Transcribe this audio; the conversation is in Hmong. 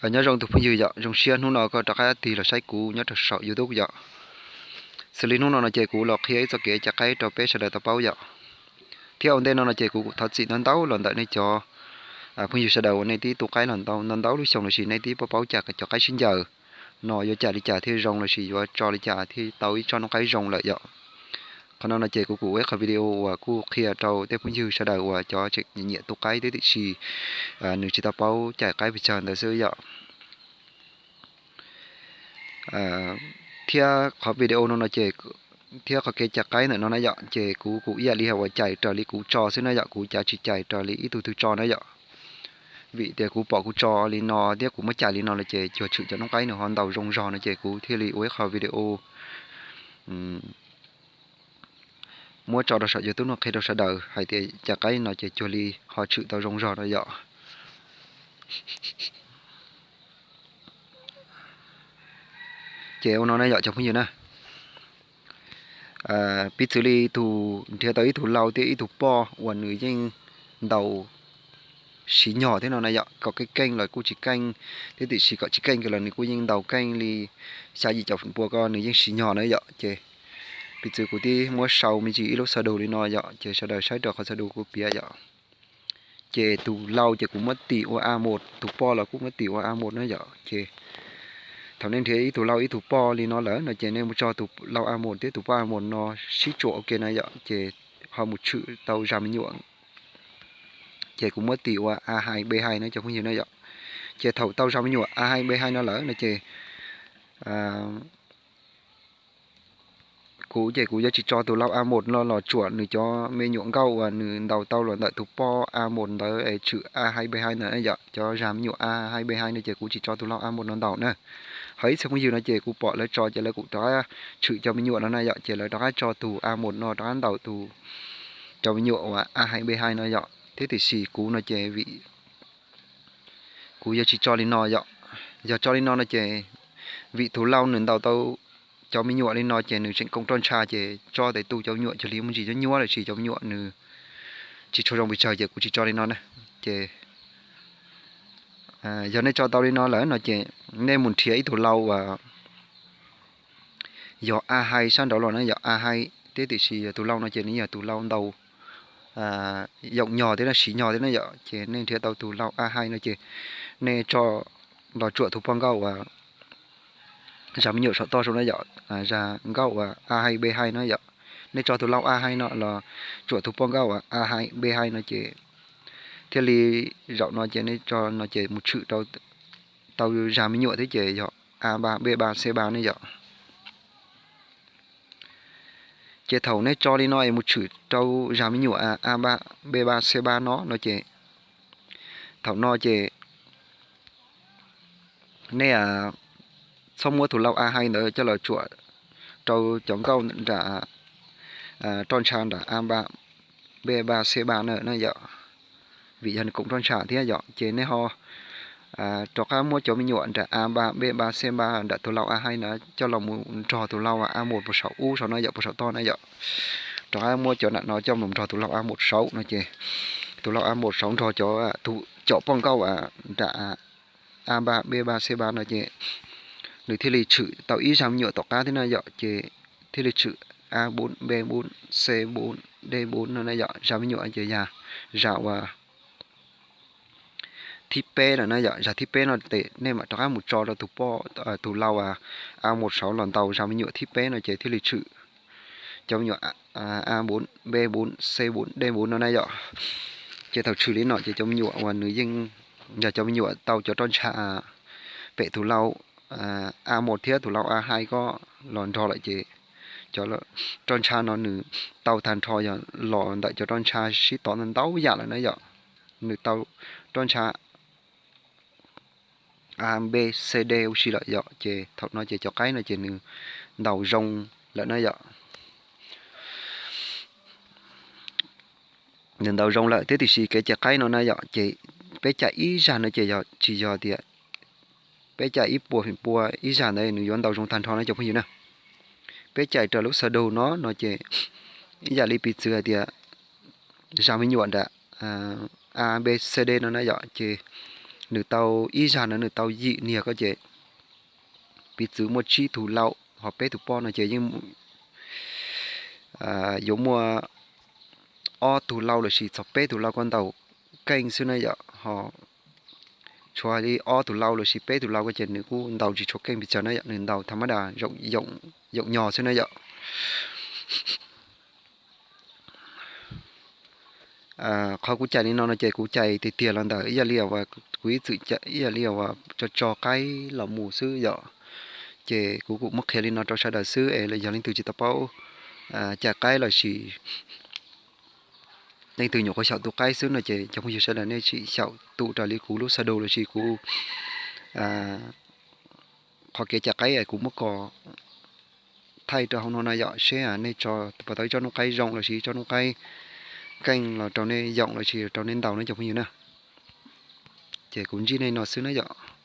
Nyob zoo tus phooj ywg yom, zoo siab hnub no koj rov qab tig los saib kuv nyob rau saum YouTube yom. Xws li hnub no no ces kuv los qhia ib txoj kev cais qaib rau peb sawv daws tau paub yom. Thiab ua ntej no no ces kuv thov txim ntau ntau los ntawm nej cov phooj ywg sawv daws uas nej twb tu qaib los ntau ntau lub xyoo lossis nej twb paub paub cais cov qaib sib ncaws no yuav cais li cas thiaj zoo lossis yuav tso li cas thiaj tau ib tsob noob qaib zoo lawm yom. Qhov no no ces kuv kuj ua ib qho video uas kuj qhia rau tej phooj ywg sawv daws uas cov tseem nyiam tu qaib thiab tiam sis nws tsis tau paub cais qaib pes tsawg ntawd xwb yom. Thiab qhov video no no ces, thiab qhov kev cais qaib ntawm no na yom, ces kuv kuj ib yam li uas cais raws li kuv tso xwb na yom, kuv cav tsis cais raws li ib tug twg tso na yom. Vim tias kuv pom kuv tso li no thiab kuv muab cais li no lawm ces cuag tshwm cov noob qaib nws ho ntaus zoo zog no ces kuv thiaj li ua ib qho video muab tso rau saum YouTube no qhia rau sawv daws hais tias cais qaib no ces cuag li ho tshwm tau zoo zog no yom. Ces ua no na yom cov phooj ywg na. Piv txwv li tus nrhiav tau ib tug lau thiab ib tug poj uas nws yeej ntaus siv nyog thiab no na yom, kom keej keej los kuj tsis keej thiab tiam sis kom tsis keej kiag los nws kuj yeej ntaus keej li xya yim caum feem pua ko nws yeej siv nyog na yom. Ces piv txwv kuv twb muab sau me ntsis ib lub xov du li no yom, ces sawv daws saib rau qhov xov du kuv piav yom. Ces tus lau ces kuv muab tis ua A một, tus poj los kuj muab tis ua A một na yom. Ces thaum nej nrhiav ib tug lau ib tug poj li no lawm no ces nej mus tso tus lau A một thiab tus poj A một no sib tsuam ua ke na yom, ces ho mus tshwm tau zas me nyuam. Ces kuv muab tis ua A hai B hai no cov phooj ywg na yom. Ces thaum tau zas me nyuam A hai B hai no lawm no ces kuv ces kuv yuav tsis tso tus lau A một no los tsuam nws cov me nyuam nkauj uas nws ntaus tau los ntawm tus poj A một ntawd es tshwm A hai B hai ntawd yom, cov zas me nyuam A hai B hai no ces kuv tsis tso tus lau A một no ntaus na. Ho ib txhia phooj ywg no ces kuv pom lawv tso ces lawv kuj rov qab tshwm cov me nyuam no na yom, ces lawv rov qab tso tus A một no rov qab ntaus tus, cov me nyuam uas A hai B hai no yom, thiab tiam sis kuv no ces vim kuv yuav tsis tso li no yom. Yog tso li no no ces vim tus lau nws ntaus tau cov me nyuam li no ces nws tseem koom roj ntsha ces tso tes tu cov me nyuam cuag li muaj ntsis nyuab nyuab lossis cov me nyuam nws tsis tshua zoo pes tsawg ces kuv tsis tso li no na. Ces yog nej tso tau li no lawm no ces nej mus nrhiav ib tug lau uas yog A hai sab nraud los na yom, A hai thiab tiam sis yog tus lau no ces nws yog tus lau ntaus yoom nyog thiab no, siv nyog thiab na yom. Ces nej nrhiav tau tus lau A hai no ces nej tso los tsuam tus poj nkauj uas zas me nyuam saum toj saud na yom, zas nkauj uas A hai B hai no yom. Nej tso tus lau A hai no los tsuam tus poj nkauj uas A hai B hai no ces thiaj li zaum no ces nej tso no ces mus tshwm rau, tau zas me nyuam thiab ces yog A ba B ba C ba ne yom. Ces thaum nej tso li no es mus tshwm rau zas me nyuam A ba B ba C ba no no ces thaum no ces nej txhob muab tus lau A hai ntawd coj los tsuam rau cov nkauj nram roj ntsha nram A ba B ba C ba na yom, vim yog nws koom roj ntsha thiab yom. Ces nej ho rov qab muab cov me nyuam nram A ba B ba C ba nram tus lau A hai na coj los mus nrog tus lau A một puas saum ub saum no yom, puas saum toj na yom. Rov qab muab cov nram no coj mus nrog tus lau A một saum no ces tus lau A một saum nrog cov, tus cov poj nkauj nram A ba B ba C ba no ces nws thiaj li tshwm tau ib zas me nyuam tom qab thiab na yom, ces thiaj li tshwm A bốn B bốn C bốn D bốn no na yom, zas me nyuam ces yog zas uas thib peb lawm na yom. Zas thib peb no ces nej mam rov qab mus tso rau tus poj, tus lau A một saum los ntaus zas me nyuam thib peb no ces thiaj li tshwm cov me nyuam A bốn B bốn C bốn D bốn no na yom. Ces thaum tshwm li no ces cov me nyuam uas nws yeej yog cov me nyuam tau cov roj ntsha pem tus lau A một thiab tus lau A hai ko los nrog lawm ces cov roj ntsha no nws tau tag nrho yog los ntawm cov roj ntsha sib tov ntau yam lawm na yom. Nws tau roj ntsha A B C D ua si lawm yom, ces thaum no ces cov qaib no ces nws ntaus zoo lawm na yom. Nws ntaus zoo lawm thiab tiam sis kev cais qaib no na yom, ces peb cais ib zag no ces yog tsis yog tias peb cais ib puas feem pua ib zag ntawd nws yuav ntaus zoo tag nrho no cov phooj ywg na. Peb cais raws lub xab du no no ces ib yam li piv txwv hais tias zas me nyuam nram A B C D no na yom, ces nws tau ib zag no nws tau yim niag ko ces piv txwv muaj tsib tug lau ho peb tug poj no ces yeej yuav muaj ob tug lau lossis txog peb tug lau ko ntaus keej xwb na yom. Ho tshuav li ob tug lau lossis peb tug lau ko ces nws kuj ntaus tsis tshua keej pes tsawg na yom, nws ntaus tham mab das yoom nyo xwb na yom. Qhov kuv cais li no no ces kuv cais tiag tiag los ntawm ib yam li uas kuv ib txwm ib yam li uas tso tso qaib los mus xwb yom. Ces kuv kuj muab qhia li no rau sawv daws xwb es yog leej twg tsis tau paub cais qaib lossis leej twg nyuam qhuav xyaum tu qaib xwb no ces cov phooj ywg sawv daws nej sim xyaum tu raws li kuv lub xab du lossis kuv qhov kev cais qaib es kuv muab kos thaij rau hauv no na yom, seb nej tso puas tau ib tsob noob qaib zoo lossis ib tsob noob qaib keej los rau nej yoom lossis rau nej ntaus na cov phooj ywg na. Ces kuv ntsib nej no xwb na yom.